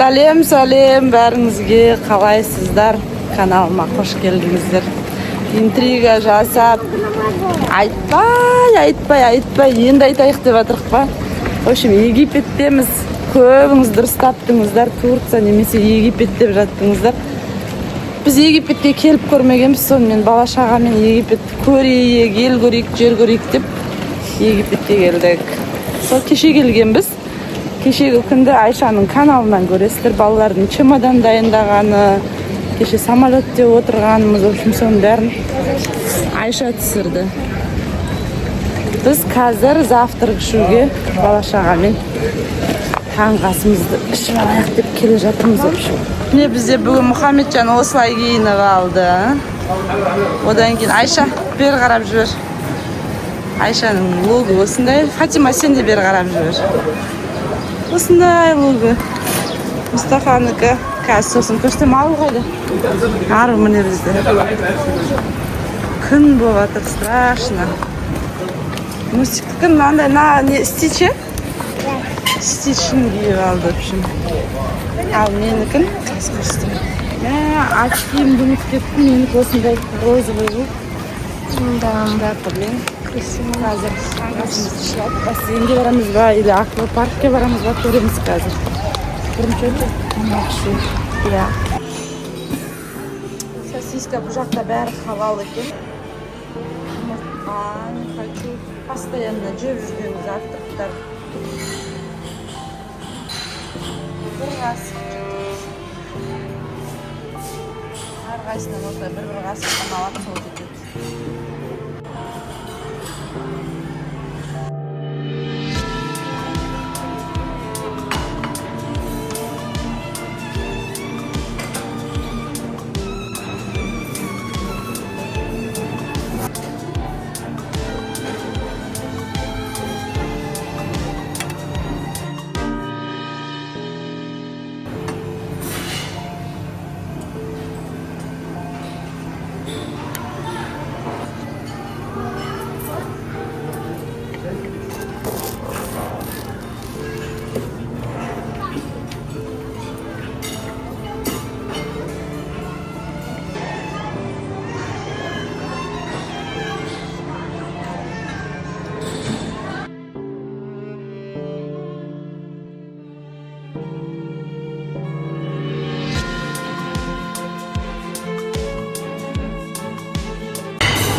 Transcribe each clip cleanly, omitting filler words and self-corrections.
Сәлем, сәлем бәріңізге, қалайсыздар? Каналыма қош келдіңіздер. Интрига жасап, айтпай, айтпай, айтпай, енді айтайық деп жатырық па? В общем, Египеттеміз. Көбіңіз дұрыс таптыңыздар, Турция немесе Египет деп жаттыңыздар. Біз Египетке келіп көрмегенбіз, сонымен бала шағамен Египетті көрейік, ел көрейік, жер көрейік деп Египетке келдік. Сол кеше келгенбіз. Кешегі күнді Айшаның каналынан көресіздер, балалардың чемодан дайындағаны, кеше самолетте отырғанымыз, в общем, соның бәрін Айша түсірді. Біз қазір завтрак ішуге бала шағамен таңғы асымызды ішіп алайық деп келе жатырмыз, в общем. Міне, бізде бүгін Мұхамеджан осылай киініп алды. Одан кейін Айша, бері қарап жібер. Айшаның лугы осындай. Фатима, сен де бері қарап жібер. Осындай лугы. Мұстафанікі қазір сосын көрсетемін. Ару қайда? Ару міне бізде. Күн болып жатыр, страшно. Мусиктікі мынандай на не Стич, Стичін киіп алды, в общем. Ал менікін қазір көрсетемін. Мә, очкиімді ұмытып кеттім. Менікі осындай розовый лук. Да, Шляпамен. Красиво. Қазір таңғы асымызды ішіп алып, бассейнге барамыз ба или аквапаркке барамыз ба, көреміз қазір. Бірінші очередь тамақ ішу. Иә. Сосиска бұл жақта бәрі халал екен. Жұмыртқа не хочу. Постоянно жеп жүрген завтрактар. Бір қасық жетеді. Әрқайсысынан осылай бір-бір қасықтан алады, сол жетеді.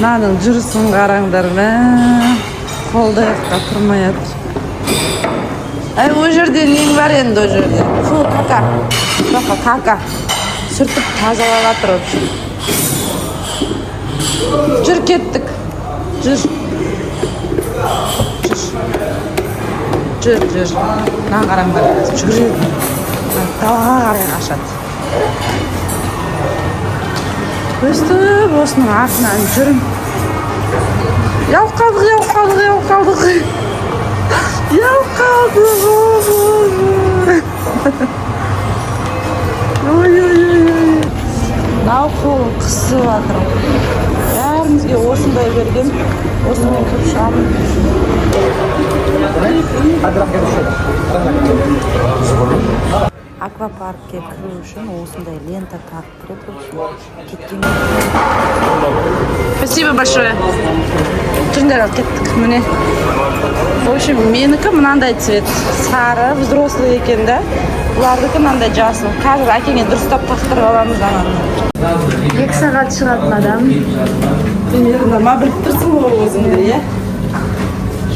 Мынаның жүрісін қараңдар, мә, қолды аяққа тұрмай жатыр. Әй, ол жерде нең бар енді, ол жерде? Фу, кака. Кака, кака. Сүртіп тазалап жатыр, в общем. Жүр, кеттік. Жүр. Жүр. Жүр, жүр. Мынаны қараңдар, жүгіреді. Далаға қарай қашады. Өстіп осының артынан жүрмін. Ұялып қалдық, ұялып қалдық, ұялып қалдық. Ұялып қалдық. Ой, ой, ой, ой. Мынау қолын қысып жатыр. Бәрімізге осындай берген. Осымен кіріп шығамын. Аквапаркке кіру үшін осындай лента тағып кіреді, в общем. Кеткен. Спасибо большое. Жүріңдер, ал кеттік міне. В общем, менікі мынандай цвет. Сары, взрослый екен да. Бұлардікі мынандай жасыл. Қазір әкеңе дұрыстап тақтырып аламыз ананы. 2 сағат шығатын адам. Примерно ма, біліп тұрсың ғой өзіңді, иә?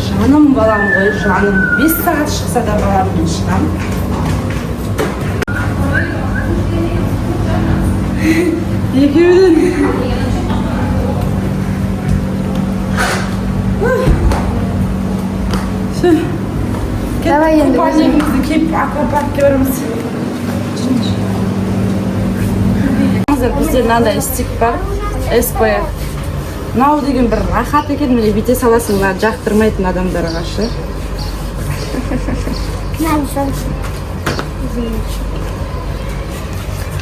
Жаным балам ғой, жаным. 5 сағат шықса да баламмен шығамын. Екеуінен. Все. Давай енді. Купальнигімізді киіп аквапаркке барамыз. Қазір бізде мынандай стик бар, SPF. Мынау деген бір рахат екен, міне, бүйте саласың, мына жақтырмайтын адамдарға ше. Надо солнце. Извините.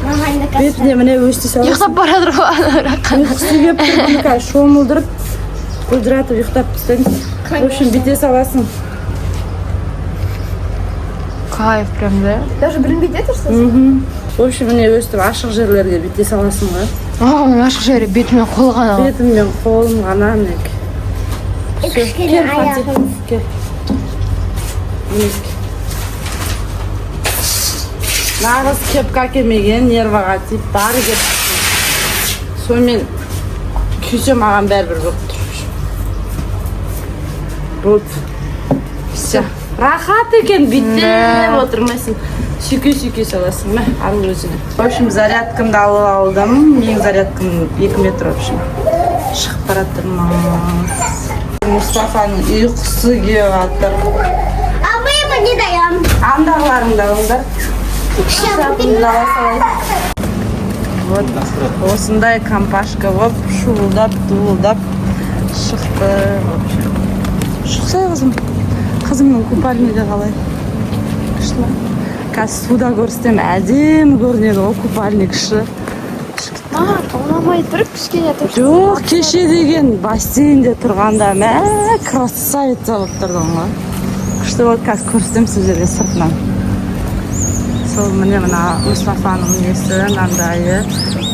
Мама, на Бетіне міне өсте саласың. Ұйықтап бара жатыр ғой ана. Ұйқысы келіп тұр, бұны қазір шомылдырып, құлдыратып ұйықтап тастаймыз. В общем, бүйте саласың. Кайф прям, да? Даже білінбейді что В общем, міне, өстіп ашық жерлерге бүйте саласың ғой. А, оның ашық жері бетімен қол ғана. Бетім мен қолым ғана, мінекей. Всё, Кішкене кел, Фатих, аяғым. Кел. Мінекей. Нағыз кепка келмеген, нерваға тиіп, бары кеп. Сонымен күйсе, маған бәрібір болып тұр. Болды. Все. Рахат екен, бүйтіп отырмайсың. Сүйке сүйке саласың, мә, ал өзіңе. В общем, зарядкамды алып алдым. Менің зарядкам 2 метр, в общем. Шығып бара жатырмыз. Мұстафаның ұйқысы келіп жатыр. А мы ему не даем. Андағыларыңды алыңдар. Сейчас. Ала салайын. Вот осындай компашка болып, шуылдап, дуылдап шықты. В общем. Шықсай, қызым. Қызымның купальнигі қалай? Күшті ма? Қазір суда көрсетемін, әдемі көрінеді ғой купальник шы. Маған ұнамай тұр кішкене тұр. Жоқ, кеше деген бассейнде тұрғанда, мә, красавица болып тұрдың ғой. Күшті болды, қазір көрсетемін сіздерге сыртынан. Сол, міне, мына Мұстафаның несі, мынандайы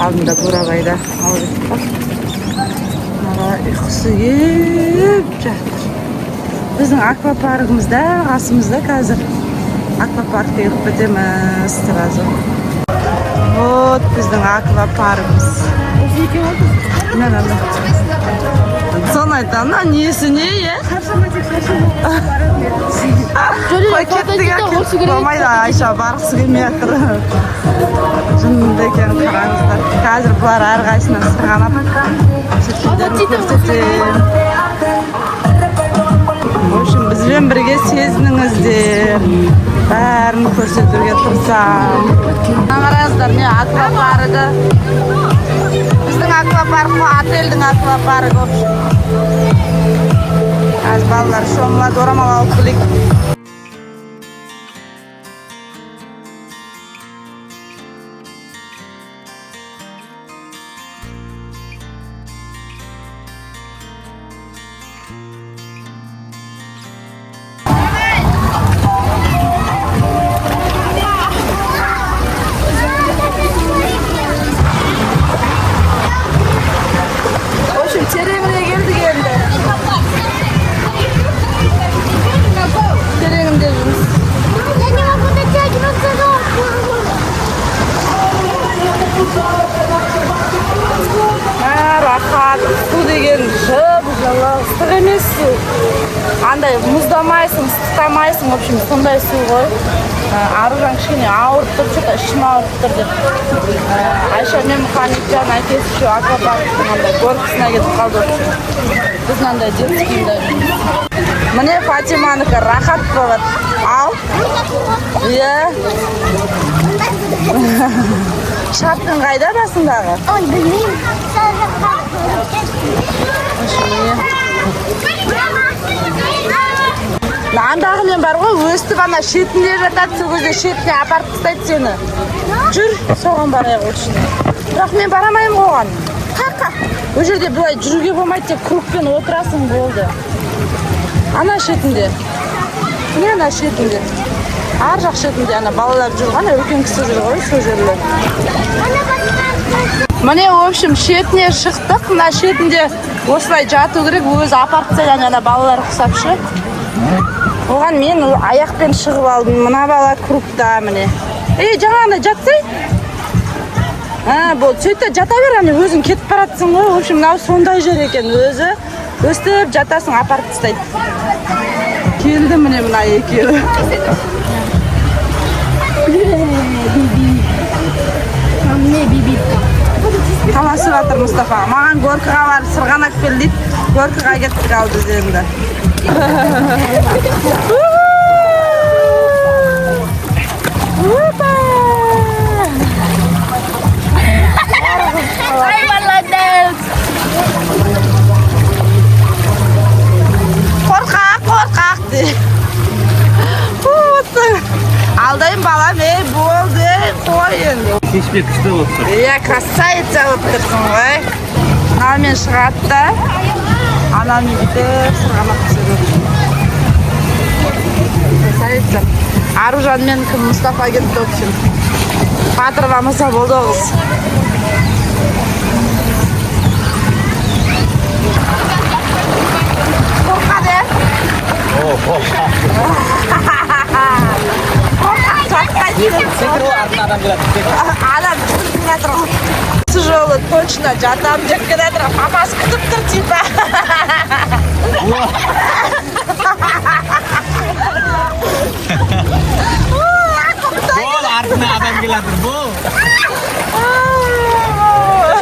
алдында Бурабайда алып едік қой. Мына ұйқысы келіп жатыр. Біздің аквапаркіміз дәл қасымызда, қазір аквапаркке кіріп кетеміз сразу. Вот біздің аквапаркіміз. Міне, міне. Соны айтамын, мына несіне, иә? Қой, кеттік, кеттік, болмайды, Айша барғысы келмей жатыр. Жынды екен, қараңыздар. Қазір бұлар әрқайсысынан сырғанап, сөйткендерін көрсетемін. В общем, бізбен бірге сезініңіздер. Бәрін көрсетуге тырысамын. Мына қараңыздар, міне, аквапаркі. Біздің аквапарк қой, отельдің аквапаркі, в общем. Қазір балалар шомылады, орамал алып келейік. В общем, тереңіне келдік енді. Тереңінде жүрміз. Я не могу дотягиваться до. Мә, рахат. Су деген жып жылы, ыстық емес су. Андай мұздамайсың, ыстықтамайсың, в общем, сондай су ғой. Аружан кішкене ауырып тұр, что-то ішім ауырып тұр деп. Айша мен Мұхамеджан әкесі еще аквапарктың андай горкасына кетіп қалды, в общем. Біз мынандай детскийінде жүрміз. Міне, Фатиманікі рахат болады. Ал? Иә. Шапкаң қайда басыңдағы? Ой, білмеймін. Міне. Андағымен бар ғой, өстіп ана шетінде жатады, сол кезде шетіне апарып тастайды сені. Жүр, соған барайық лучше. Бірақ мен бара алмаймын ғой оған. Қақа. Ол жерде былай жүруге болмайды, тек кругпен отырасың, болды. Ана шетінде. Міне, ана шетінде. Ар жақ шетінде ана балалар жүр ғой, ана үлкен кісі жүр ғой, сол жерлер. Міне, в общем, шетіне шықтық. Мына шетінде осылай жату керек, өзі апарып тастайды ана балалар ұқсап шы. Оған мен аяқпен шығып алдым. Мына бала кругта, міне. Ей, жаңағындай жатсай. А, болды, сөйт те жата бер, ане өзің кетіп баратсың ғой. В общем, мынау сондай жер екен өзі. Өстіп жатасың, апарып тастайды. Келді, міне, мына екеуі. Не биби. Таласып жатыр Мұстафа. Маған горкаға барып сырғанақ кел дейді. Горкаға кеттік ал біз енді. Опа! Ай, молодец. Қорқақ, қорқақ де. Вот. Алдайын, балам, ей, болды, ей, қой енді. Кешпе күшті болып тұр. Иә, красавица болып тұрсың ғой. Мынамен шығады да, анамен бүйтіп сырғанақ түседі. Красавица. Аружан мен кім, Мұстафа кетті, в общем. Батырып алмаса болды ғой қыз. Қорқады, иә? Қорқақ жатпайды. Адам күтіп жатыр ғой. Осы жолы точно жатамын деп келе жатыр. Папасы күтіп тұр типа. Бол, артына адам келатыр, бол.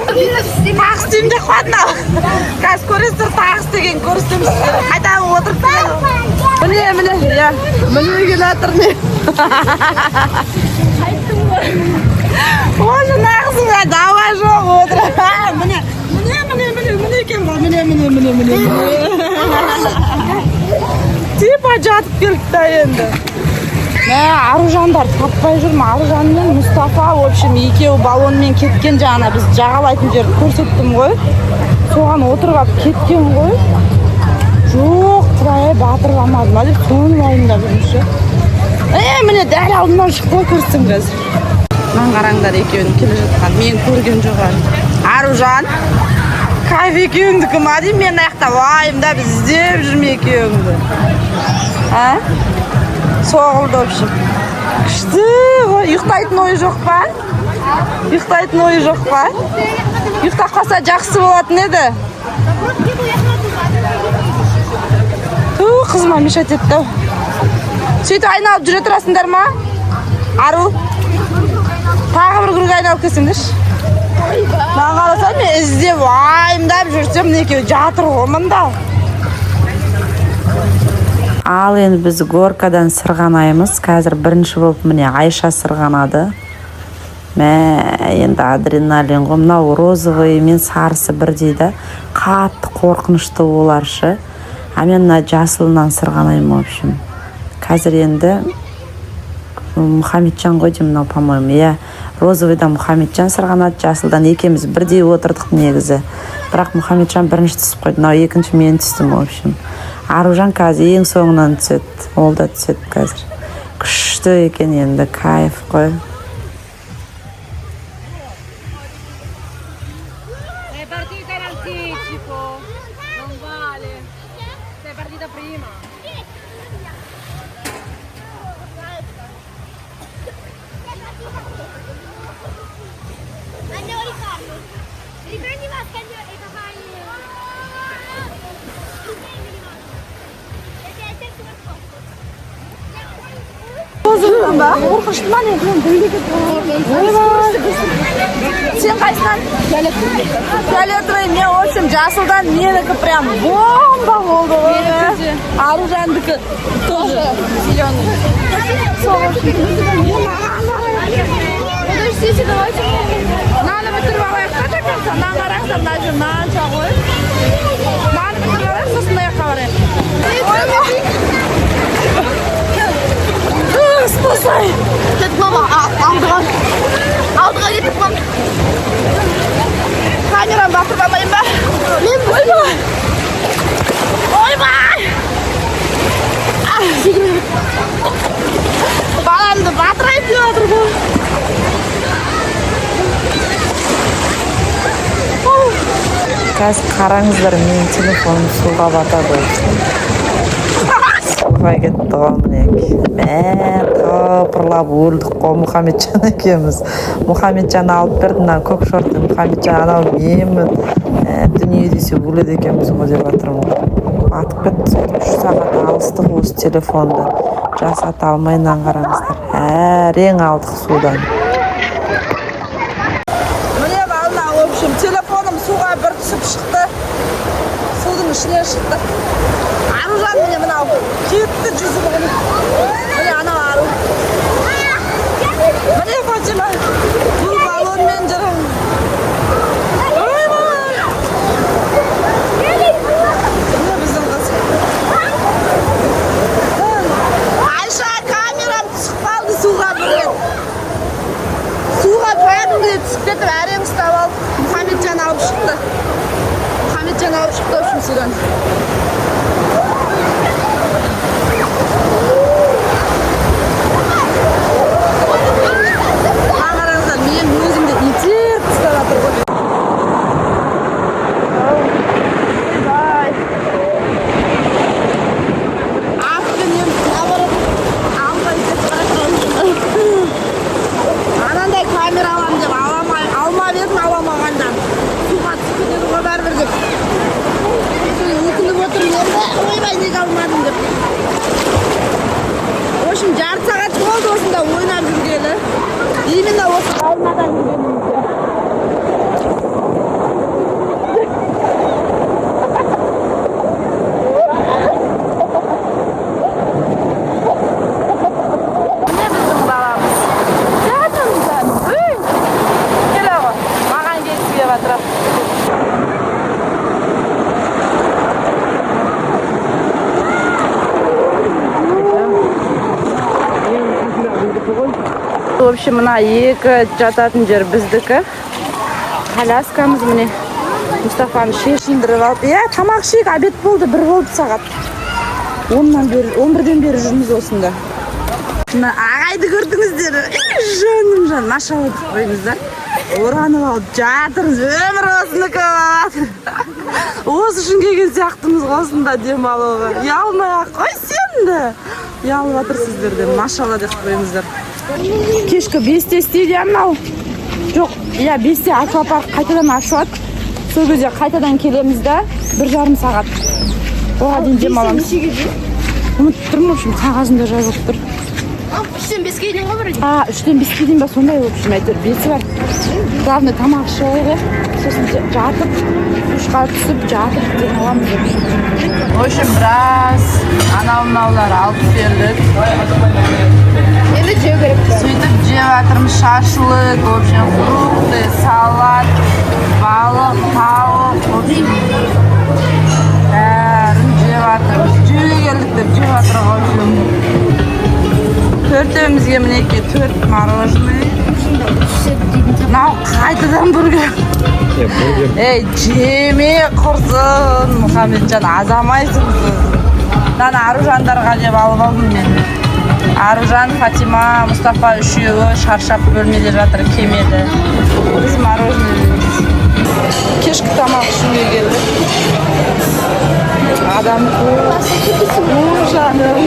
Тағы істеймін деп қойды мынау. Қазір көресіздер, тағы істеген көрсетемін сіздерге. Қайтадан отырып келеді. Міне, міне, иә. Міне келе жатыр, міне. Ой, нағызыңа дауа жоқ отыр. Міне, міне, міне, міне, міне екен бұл. Міне, міне, міне, міне, міне. Типа жатып келді да енді. Мә, Аружандар таппай жүрмін. Аружан мен Мұстафа, в общем, екеуі баллонмен кеткен. Жаңа біз жағалайтын жерді көрсеттім ғой. Соған отырып алып кеткен ғой. Жоқ, құдай, батырып алмады ма деп соны уайымдап жүрмін ше. Міне дәл алдымнан шықты ғой, көрсетсем қазір. Маған қараңдар, екеуінің келе жатқан. Мен көрген жоқ әлі. Аружан, кайф екеуіңдікі ма деймін, мен мына жақта уайымдап іздеп жүрмін екеуіңді. А? Соғылды, в общем. Күшті ғой. Ұйықтайтын ойы жоқ па? Ұйықтайтын ойы жоқ па? Ұйықтап қалса жақсы болатын еді. Ту, қызыма мешать етті ау. Сөйтіп айналып жүре тұрасыңдар ма? Ару, тағы бір күрге айналып келсеңдерші. Маған қарасам, мен іздеп уайымдап жүрсем, мына екеуі жатыр ғой мында. Ал енді біз горкадан сырғанаймыз. Қазір бірінші болып міне Айша сырғанады. Мә, енді адреналин ғой. Мынау розовый мен сарысы бірдей да. Қатты қорқынышты олар шы. А мен мына жасылынан сырғанаймын, в общем. Қазір енді Мұхамеджан ғой деймін мынау, по-моему. Иә, розовыйдан Мұхамеджан сырғанады, жасылдан екеуміз бірдей отырдық негізі. Бірақ Мұхамеджан бірінші түсіп қойды, мынау екінші мен түстім, в общем. Аружан қазір ең соңынан түседі, ол да түседі қазір. Күшті екен енді, кайф қой. Sei partita in anticipo, non vale. Sei partita prima. Andiamo a rifarlo. Riprendi Vasca e papà il... Perché è il terzo per posto. Розовыйдан ба? Қорқынышты ма не? Сен қайсынан? Фиолетовый. Мен, в общем, жасылдан, менікі прям бомба болды ғой. Аружандікі тоже зеленый. Подождите, давайте. Мынаны бітіріп алайық та до конца. Мынаны қараңыздар, мына жер мынанша ғой. Мынаны бітіріп алайық, сосын мына жаққа барайық. Спасай! Кеттік, мама, алдыға. Алдыға кеттік, мама. Камераны батырып алмайын ба? Мен ойбай! Ойбай! Баламды батырайын деп жатыр ғой. Қазір қараңыздар, менің телефоным суға батады. Суға кетті ғой мінекей. Мә, тыпырлап өлдік қой Мұхамеджан екеуміз. Мұхамеджан алып берді мына көк шорты. Мұхамеджан анау менмін. Дүние десе өледі екенбіз ғой деп жатырмын ғой. Батып кетті, сөйтіп 3 сағат алыстық осы телефонды. Жасата алмай мынаны қараңыздар. Әрең алдық судан. Міне бална, в общем, телефоным суға бір түсіп шықты. Судың ішінен шықты. Аружан міне мынау кетті жүзіп. Міне анау Ару. Міне Фатима. Бұл баллонмен жүр. Ойбай! Міне біздің қыз. Айша, камерам түсіп қалды суға бір рет. Суға кәдімгідей түсіп кетіп, әрең ұстап алып, Мұхамеджан алып шықты. Мұхамеджан алып шықты, в общем, судан. Именно осы волнадан келгенімізде. Міне, біздің баламыз. Жаным, жаным. Үй! Келе ғой. Маған келгісі келіп жатыр. В общем, мына екі жататын жер біздікі. Коляскамыз, міне. Мұстафаны шешіндіріп алып. Иә, тамақ ішейік, обед болды, 1 болды сағат. 10-нан бері, 11-ден бері жүрміз осында. Мына ағайды көрдіңіздер. Ей, жаным, жан, машалла деп қойыңыздар. Оранып алып жатырмыз. Өмір осынікі болып жатыр. Осы үшін келген сияқтымыз ғой осында демалуға. Ұялмай ақ қой сен де. Ұялып жатырсыздар де. Машалла деп қойыңыздар. Кешкі 5-те істейді иә мынау. Жоқ, иә, 5-те аквапарк қайтадан ашылады. Сол кезде қайтадан келеміз да, 1,5 сағат. Оған дейін демаламыз. Ұмытып тұрмын, в общем, қағазында жазылып тұр. 3-тен 5-ке дейін ғой вроде. А, 3-тен 5-ке дейін ба, сондай, в общем, әйтеуір бесі бар. Главное, тамақ ішіп алайық, иә. Сосын жатып, душқа түсіп, жатып демаламыз, в общем. В общем, біраз анау мынаулар алып бердік. Енді жеу керек. Сөйтіп жеп жатырмыз: шашлык, в общем, фрукты, салат, балық, тауық, в общем, бәрін жеп жатырмыз. Жеуге келдік деп жеп жатыр ғой, в общем. Төртеумізге, мінекей, төрт мороженое. Мынау қайтадан бургер. Ей, жеме құрсын, Мұхамеджан, азамайсың сосын. Мынаны Аружандарға деп алып алдым мен. Аружан, Фатима, Мұстафа үшеуі шаршап бөлмеде жатыр, кемеді. Біз мороженое жейміз. Кешкі тамақ ішуге келдік. Адам көп. О, жаным.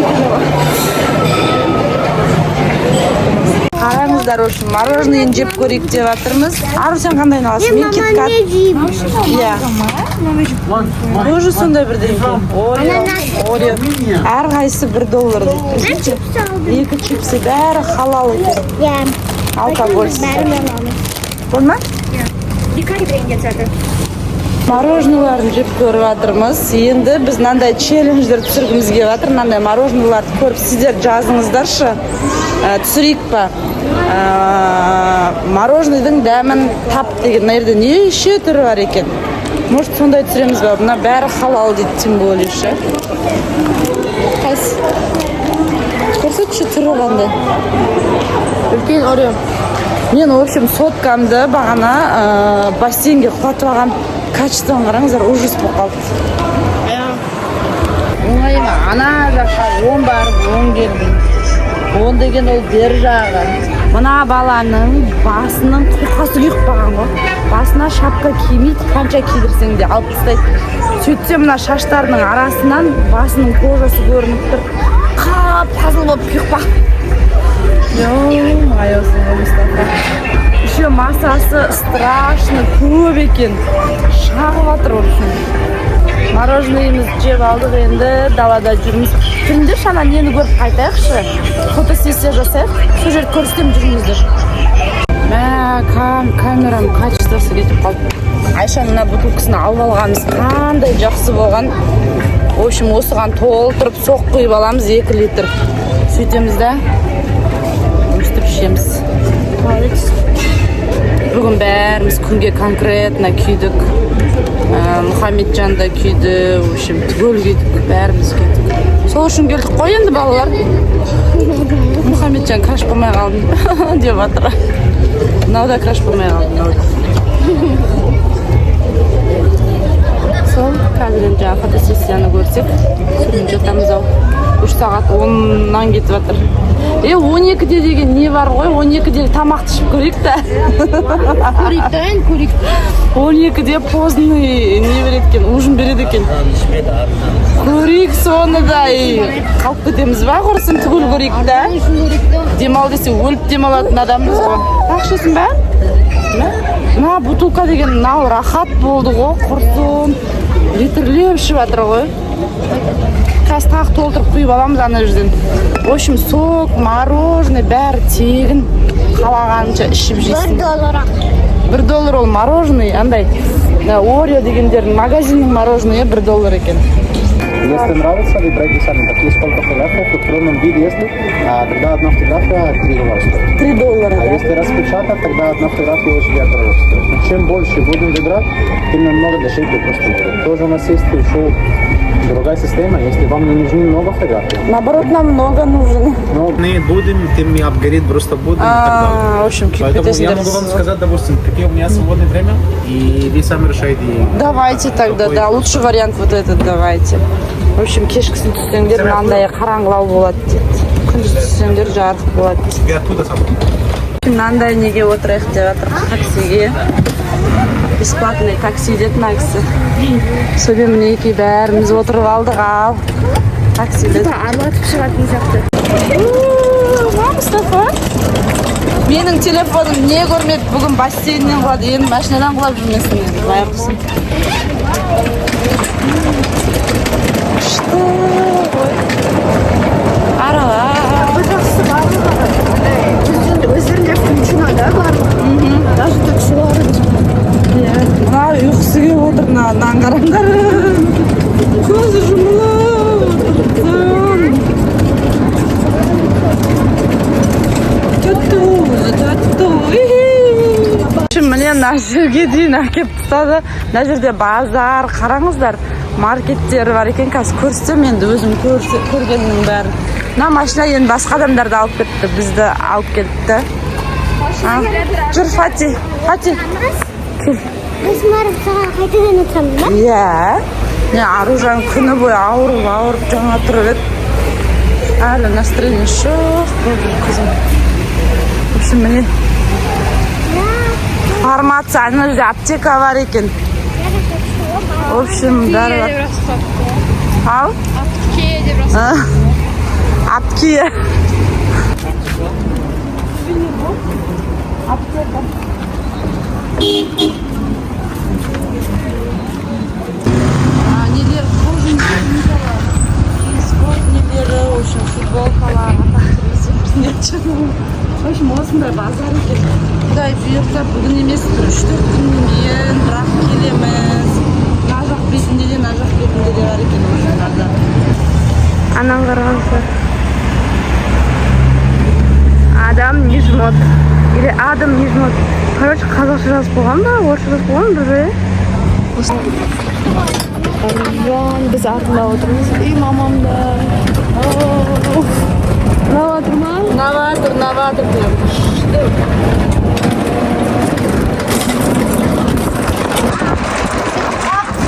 Қараңыздар, в общем, мороженое жеп көрейік деп жатырмыз. Ару, сен қандайын аласың? Мен КитКат. Иә. Тоже сондай бірдеңе. Орео. Орео. Әрқайсысы 1 доллар дейді. Прикиньте. Екі чипсы, бәрі халал екен. Иә. Алкогольсіз. Бәрін аламыз. Болды ма? Мороженоеларын жеп көріп жатырмыз. Енді біз мынандай челлендждер түсіргіміз келіп жатыр. Мынандай мороженоеларды көріп, сіздер жазыңыздаршы. Түсірейік па? Мороженыйдың дәмін тап деген. Мына жерде неше түрі бар екен. Может, сондай түсіреміз ба? Мына бәрі халал дейді, тем более ше. Қайсы? Көрсетші, түрі қандай? Үлкен Орео. Мен, в общем, соткамды бағана бассейнге құлатып алғам. Качествоны қараңыздар, ужас болып қалды. Оңай ма? Ана жаққа 10 барып, 10 келдім. 10 деген ол бер жағы. Мына баланың басының құйқасы күйіп қалған ғой. Басына шапка кимейді, қанша кидірсең де алып тастайды. Сөйтсе, мына шаштарының арасынан басының кожасы көрініп тұр. Қап қызыл болып күйіп қалған. Ё-моё, Мұстафа. Еще масасы страшно көп екен. Шағып жатыр, в общем. Мороженыйымызды жеп алдық, енді далада жүрміз. Жүріңдерші, ана нені көріп қайтайықшы. Фотосессия жасайық. Сол жерді көрсетемін, жүріңіздер. Мә, камераның качествосы кетіп қалды. Айша, мына бутылкасын алып алғанымыз қандай жақсы болған. В общем, осыған толтырып сок құйып аламыз 2 литр. Сөйтеміз да, өстіп ішеміз. Бүгін бәріміз күнге конкретно күйдік. Мұхамеджан да күйді, в общем, түгел күйдік, бәріміз күйдік. Сол үшін келдік қой енді, балалар. Мұхамеджан краш болмай қалдым деп жатыр. Мынау да краш болмай қалды, мынау да. Сол, қазір енді жаңағы фотосессияны көрсек, сосын жатамыз ау. 3 сағат 10-нан кетіп жатыр. Е, 12-де деген не бар ғой? 12-де тамақты ішіп көрейік та. Көрейік та енді, көрейік. 12-де поздний не береді екен, ужин береді екен. Көрейік соны да, ей. Қалып кетеміз ба, құрысын, түгел көрейік та. Демал десе, өліп демалатын адамбыз ғой. Тағы ішесің ба? Мә? Мына бутылка деген мынау рахат болды ғой, құрсын. Литрлеп ішіп жатыр ғой. Қазір тағы толтырып құйып аламыз ана жерден. В общем, сок, мороженое бәрі тегін. Қалағанша ішіп 1 жейсің. доллар. 1 доллар ол мороженый, андай Орео дегендердің, магазиннің мороженый 1 доллар екен. Если нравится, выбирайте сами. Такие сколько фотографий в электронном виде, если, тогда одна фотография 3 доллара стоит. 3 доллара, А да? если распечатать, тогда одна фотография уже 2 доллара стоит. Но чем больше будем выбирать, тем намного дешевле просто будет. Тоже у нас есть еще другая система, если вам не нужны много фотографий. Наоборот, нам много нужно. Но Мы будем, тем мы обгорит, просто будем и так далее. А, в общем, күйіп Поэтому я кетесіңдер. могу вам сказать, допустим, какие у меня свободное время, и вы сами решаете. Давайте тогда, Какой да, лучший вариант вот этот давайте. В общем, кешкісін түссеңдер мынандай қараңғылау болады дейді. Күндіз түссеңдер жарық болады. Вы откуда сам? Мынандай неге отырайық деп жатыр, таксиге. Бесплатный такси деді мына кісі. Сонымен, мінекей, бәріміз отырып алдық, ал. Таксиде. Аралатып шығатын сияқты. Мұстафа. Менің телефоным не көрмеді, бүгін бассейннен құлады, енді машинадан құлап жүрмесін енді, байғұсым. Күшті ғой. Аралап. Бір жақсысы, барлығы өздерінде включено, да, барлығы. Даже таксилары. Мына ұйқысы келіп отыр, мына мынаны қараңдар. Көзі жұмылып отыр. Тәтті өзі, тәтті. Міне, мына жерге дейін әкеліп тастады. Мына жерде базар, қараңыздар, маркеттері бар екен. Қазір көрсетемін енді өзім көргенімнің бәрін. Мына машина енді басқа адамдарды алып кетті, бізді алып кетті. А, жүр, Фати, Фати. Біз барып саған қайтадан отырамыз ба? Иә. Не, Аружан күні бойы ауырып ауырып жаңа тұрып еді. Әлі настроение жоқ бүгін қызым. В общем, міне. Фармация, ана жерде аптека бар екен. В общем, бәрі бар. Ал? А, Апкия. Аптека. А, нелер, кожаный спорт нелері, в общем, футболкалар, в общем, осындай базар екен. Құдай бұйырса, бүгін емес, бір 3-4 күннен кейін бірақ келеміз. Мына жақ бетінде де, мына жақ бетінде де бар екен, в общем, базар. Анан қараңыздар. Адам не жмот. Или Адам не жмот. Короче, қазақша жазып қойған ба, орысша жазып қойған ба, бір. Аружан, біз артында отырмыз. И мамам да. Ұнап жатыр ма? Ұнап жатыр, ұнап жатыр прям күшті.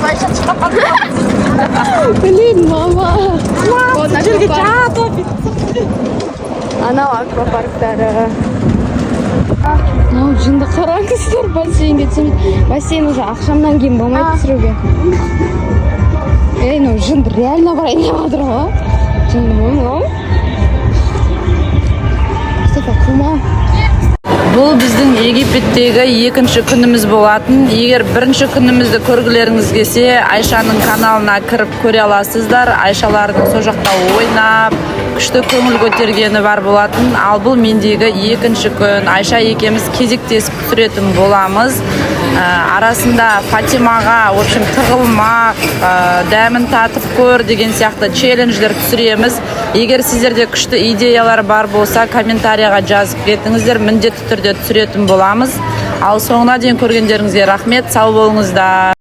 Айша шығып қалды. Блин, мама. Вот Жерге аквапарк. жатып. Анау аквапарктары. Мынау жынды, қараңыздар, бассейнге түсеміз. Бассейн уже ақшамнан кейін болмайды түсіруге. Ей, мынау жынды реально барайын деп жатыр ғой. Жынды ғой мынау. Мұстафа, қума. Бұл біздің Египеттегі екінші күніміз болатын. Егер бірінші күнімізді көргілеріңіз келсе, Айшаның каналына кіріп көре аласыздар. Айшалардың сол жақта ойнап, күшті көңіл көтергені бар болатын. Ал бұл мендегі екінші күн. Айша екеуміз кезектесіп түсіретін боламыз. Арасында Фатимаға, в общем, тығылмақ, дәмін татып көр деген сияқты челлендждер түсіреміз. Егер сіздерде күшті идеялар бар болса, комментарияға жазып кетіңіздер, міндетті түрде түсіретін боламыз. Ал соңына дейін көргендеріңізге рахмет, сау болыңыздар.